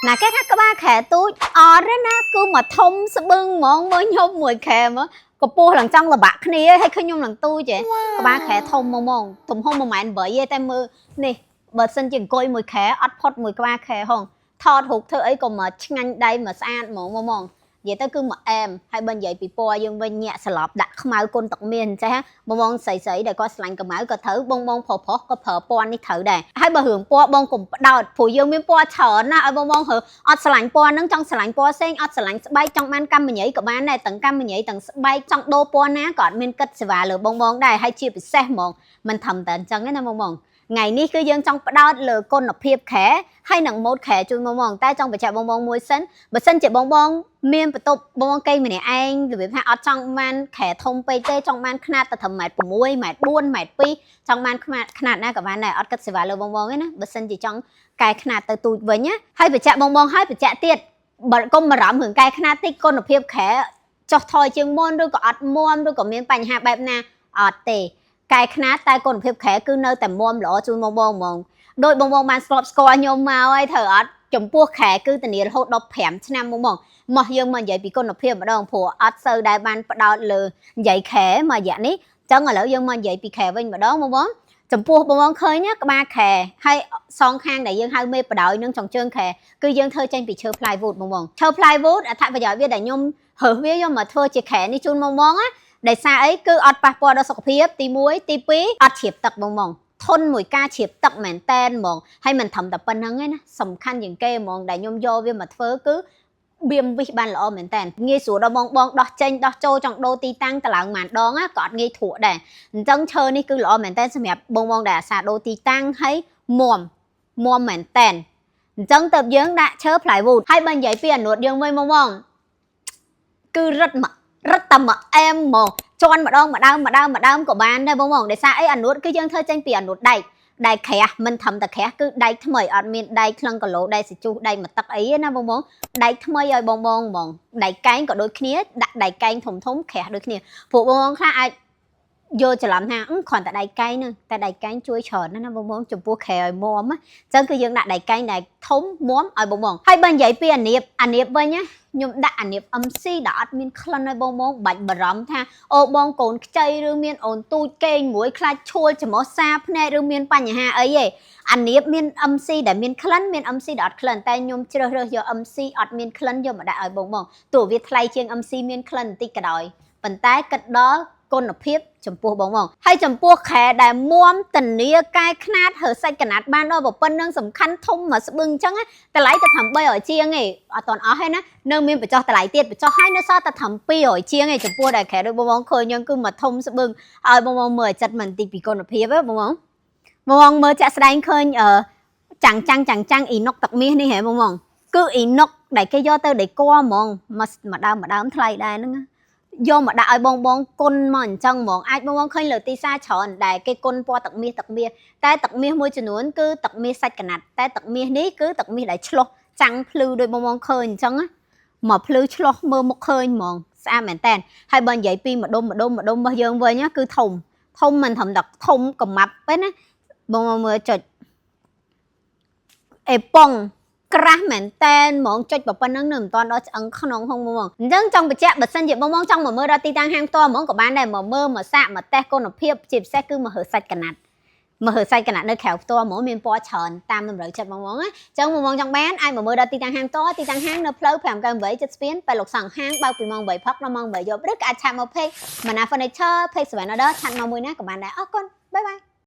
ណាគេថាក្បាលខែទូចអត់ទេណាគឺមកធំស្បឹងហ្មងមើលខ្ញុំមួយខែមកកម្ពស់ឡើងចង់លបាក់គ្នាហើយឃើញខ្ញុំឡើងទូចហ៎ក្បាលខែធំហ្មងទំហំ1ម៉ែត្រ8ទេតែមើលនេះបើសិនជាអង្គុយមួយខែអត់ផុតមួយក្បាលខែហងថតរូបធ្វើអីក៏មកឆ្ងាញ់ដៃមកស្អាតហ្មងហ្មងនិយាយទៅគឺមកអែមហើយបើនិយាយពីពណ៌យើងវិញញាក់ស្លាប់ដាក់ខ្មៅគុណទឹកមានអញ្ចេះបងបងស្រីស្រីដែលគាត់ឆ្លាញ់កម្ៅក៏ត្រូវបងបងប្រុសប្រុសក៏ប្រើពណ៌នេះត្រូវដែរហើយបើរឿងពណ៌បងកុំផ្ដោតព្រោះយើងមានពណ៌ច្រើនណាស់ឲ្យបងបងរើអត់ឆ្លាញ់ពណ៌ហ្នឹងចង់ឆ្លាញ់ពណ៌ផ្សេងអត់ឆ្លាញ់ស្បែកចង់បានកម្មញីក៏បានដែរទាំងកម្មញីទាំងស្បែកចង់ដូរពណ៌ណាក៏អត់មានគិតសេវាលើបងបងដែរហើយជាពិសេសហ្មងមិនធំតែអញ្ចឹងទេណាបងបងថ្ងៃនេះគឺយើងចង់ផ្ដោតលើគុណភាពខែហើយនឹងម៉ូតខែជូនបងបងតែចង់បញ្ជាក់បងបងមួយសិនបើសិនជាបងបងមានបន្ទប់បងបងគេងម្នាក់ឯងរបៀបថាអត់ចង់បានខែធំពេកទេចង់បានខ្នាតទៅត្រឹមម៉ែត្រ6ម៉ែត្រ4ម៉ែត្រ2ចង់បានខ្នាតខ្នាតណាក៏បានដែរអត់គិតសេវាលើបងបងទេណាបើសិនជាចង់កែខ្នាតទៅទូចវិញណាហើយបញ្ជាក់បងបងហើយបញ្ជាក់ទៀតបើកុំបារម្ភរឿងកែខ្នាតតិចគុណភាពខែចុះថយជាងមុនឬក៏អត់មាំឬក៏មានបញ្ហាបែបណាអត់ទេកែខ្នាតតែគុណភាពខែគឺនៅតែមាំល្អជូនបងបងហ្មងដោយបងបងបានស្របស្គាល់ខ្ញុំមកហើយត្រូវអត់ចំពោះខែគឺធានារហូតដល់5ឆ្នាំហ្មងមកយើងមកនិយាយពីគុណភាពម្ដងព្រោះអត់សូវដែលបានផ្ដោតលើនិយាយខែមួយរយៈនេះអញ្ចឹងឥឡូវយើងមកនិយាយពីខែវិញម្ដងបងបងចំពោះបងបងឃើញណាក្បាលខែហើយសងខាងដែលយើងហៅមេបដោយនឹងចុងជើងខែគឺយើងធ្វើចេញពីឈើ plywood បងបងឈើ plywood អត្ថប្រយោជន៍វាដែលខ្ញុំរើសវាយកមកធ្វើជាខែនេះជូនបងបងណាដោយសារអីគឺអត់ប៉ះពាល់ដល់សុខភាពទី1ទី2អត់ជ្រាបទឹកបងបងធន់មួយការជ្រាបទឹកមែនតែនហ្មងហើយមិនត្រឹមតែប៉ុណ្្នឹងទេណាសំខាន់ជាងគេហ្មងដែលខ្ញុំយកវាមកធ្វើគឺបៀមវិសបានល្អមែនតើងាយស្រួលដល់បងបងដោះចេញដោះចូលចង់ដូរទីតាំងតឡើងម៉ានដងណាក៏អត់ងាយធក់ដែរអញ្ចឹងឈើនេះគឺល្អមែនតើសម្រាប់បងបងដែលអាសាដូរទីតាំងហើយមុំមុំមែនតើអញ្ចឹងទៅយើងដាក់ឈើ plywood ហើយបើនិយាយពីអានួតយើងវិញបងបងគឺរឹតមករឹតតែមកអែមហ្មងជន់ម្ដងម្ដើមម្ដើមម្ដើមក៏បានដែរបងបងដោយសារអីអានួតគឺយើងធ្វើចេញពីអានួតដែកដែកក្រាស់មិនធំតែក្រាស់គឺដែកថ្មីអត់មានដែកក្លឹងគីឡូដែកសាជុះដែកមកទឹកអីទេណាបងបងដែកថ្មីឲ្យបងបងហ្មងដែកកែងក៏ដូចគ្នាដាក់ដែកកែងធំធំក្រាស់ដូចគ្នាព្រោះបងបងខ្លះអាចយកច្រឡំថាគ្រាន់តែដែកកែងហ្នឹងតែដែកកែងជួយច្រើនណាស់ណាបងបងចំពោះក្រែឲ្យមាំអញ្ចឹងគឺយើងដាក់ដែកកែងដែលធំមាំឲ្យបងបងហើយបើនិយាយពីអានៀបអានៀបវិញណាខ្ញុំដាក់អានៀប MC ដែលអត់មានក្លិនឲ្យបងបងបាច់បារម្ភថាអូបងកូនខ្ចីឬមានអូនទូចគេងមួយខ្លាចឈួលច្រមុះសាភ្នែកឬមានបញ្ហាអីទេអានៀបមាន MC ដែលមានក្លិនមាន MC ដែលអត់ក្លិនតែខ្ញុំជ្រើសរើសយក MC អត់មានក្លិនយកមកដាក់ឲ្យបងបងទោះវាថ្លៃជាង MC មានក្លិនបន្តិចក៏ដោយប៉ុន្តែគិតដល់គុណភាពចំពោះបងបងហើយចំពោះខែដែលមុំតនីកែខ្នាតហើសាច់កណាត់បានដល់ប៉ុណ្្នឹងសំខាន់ធំមកស្បឹងអញ្ចឹងតម្លៃទៅត្រឹម300ជាងឯងអត់តន់អស់ទេណានៅមានបញ្ចុះតម្លៃទៀតបញ្ចុះហើយនៅសល់តែត្រឹម200ជាងឯងចំពោះដែលខែដូចបងបងឃើញយើងគឺមកធំស្បឹងឲ្យបងបងមើលឲ្យចិត្តមិនតិចពីគុណភាពហ៎បងបងបងមើលចាក់ស្ដែងឃើញអឺចាំងចាំងចាំងចាំងអ៊ីណុកទឹកមាសនេះហ៎បងបងគឺអ៊ីណុកដែលគេយកទៅដេកហ្មងមកមួយដើមមួយដើមថ្លៃដែរហ្នឹងយកមកដាក់ឲ្យបងបងគុណមកអញ្ចឹងហ្មងអាចបងបងឃើញលើទីផ្សារច្រើនដែលគេគុណពណ៌ទឹកមាសទឹកមាសតែទឹកមាសមួយចំនួនគឺទឹកមាសសាច់កណាត់តែទឹកមាសនេះគឺទឹកមាសដែលឆ្លុះចាំងភ្លឺដោយបងបងឃើញអញ្ចឹងមកភ្លឺឆ្លុះមើលមុខឃើញហ្មងស្អាតមែនតើហើយបើនិយាយពីម្ដុំម្ដុំម្ដុំរបស់យើងវិញគឺធំធំមិនត្រឹមតែធំកំម៉ាប់ទេណាបងមកមើលចុចអេប៉ុងក្រាស់មែនតែនហ្មងចុចប៉ុណ្្នឹងនៅមិនតាន់ដល់ឆ្អឹងក្នុងហងហ្មងអញ្ចឹងចង់បញ្ជាក់បើសិនជាបងបងចង់មកមើលដល់ទីតាំងហាងផ្ទាល់ហ្មងក៏បានដែរមកមើលមកសាកមកតេស្តគុណភាពជាពិសេសគឺមករើសាច់កណាត់មករើសាច់កណាត់នៅក្រៅផ្ទាល់ហ្មងមានពណ៌ច្រើនតាមតម្រូវចិត្តបងបងណាអញ្ចឹងបងបងចង់បានអាចមកមើលដល់ទីតាំងហាងផ្ទាល់ទីតាំងហាងនៅផ្លូវ598ចិត្តស្ពានបែលលោកសង្ឃហាងបើកពីម៉ោង8ព្រឹកដល់ម៉ោង8យប់ឬក៏អាច chat មក page ម៉ាណា Furniture page 7 Order chat មកមួយណាក៏បានដែរអរគុណ bye bye.